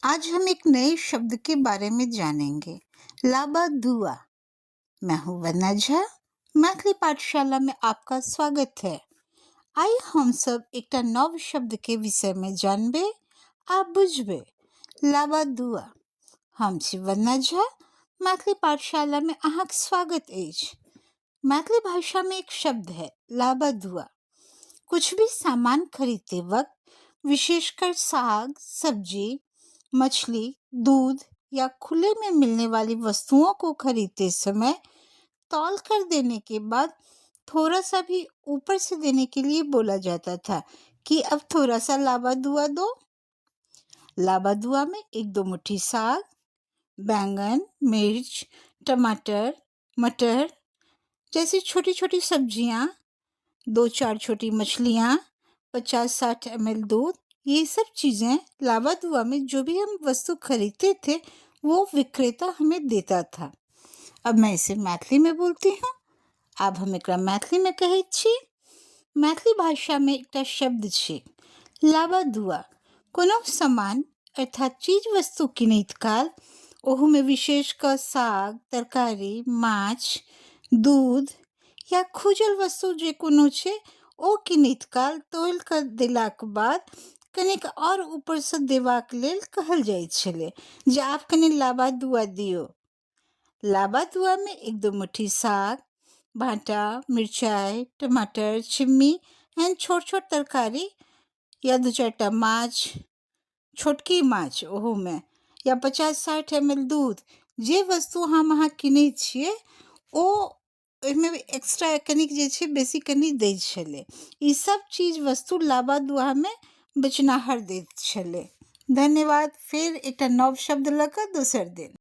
आज हम एक नए शब्द के बारे में जानेंगे, लाबा दुआ। मैं हूँ वंदना झा, मैथिली पाठशाला में आपका स्वागत है। आइ हम सब एकटा नव शब्द के विषय में जानबे आ बुझबे, लाबा दुआ। हम छी वंदना झा, मैथिली पाठशाला में अहाँक स्वागत अछि। मैथिली भाषा में एक शब्द है लाबा दुआ। कुछ भी सामान खरीदते वक्त, विशेषकर साग सब्जी, मछली, दूध या खुले में मिलने वाली वस्तुओं को खरीदते समय तौल कर देने के बाद थोड़ा सा भी ऊपर से देने के लिए बोला जाता था कि अब थोड़ा सा लाबा दुआ दो। लाबा दुआ में एक दो मुट्ठी साग, बैंगन, मिर्च, टमाटर, मटर जैसी छोटी छोटी सब्जियां, दो चार छोटी मछलियाँ, 50-60 एम एल दूध, ये सब चीज़ें लावा दुआ में जो भी हम वस्तु खरीदते थे वो विक्रेता हमें देता था। अब मैं इसे मैथिली में बोलती हूँ। आब हम एकरा मैथिली में कहैत छी। मैथिली भाषामे एकटा शब्द छै लाबा दुआ। कोनो सामान अर्थात चीज वस्तु किनैत काल, ओहूमे विशेष कऽ साग, तरकारी, माछ, दूध या खुजल वस्तु जे कोनो छै ओ किनैत काल तौल कऽ देलाक बाद कनिक आओर ऊपरसँ देबाक लेल कहल जाइत छलै जे आब कनि लाबा दुआ दियौ। लाबा दुआमे एक दू मुट्ठी साग, भाँटा, मिरचाइ, टमाटर, छिम्मी एहन छोट छोट तरकारी या दू चारिटा माछ, छोटकी माछ ओहूमे, या 50-60 एम एल दूध, जे वस्तु हम अहाँ किनै छियै ओ ओहिमे एक्स्ट्रा कनिक जे छै बेसी कनि दै छलै। ई सब चीज वस्तु लाबा दुआमे बेचनाहर दैत छलै। धन्यवाद। फेर एकटा नव शब्द लऽ कऽ दोसर दिन।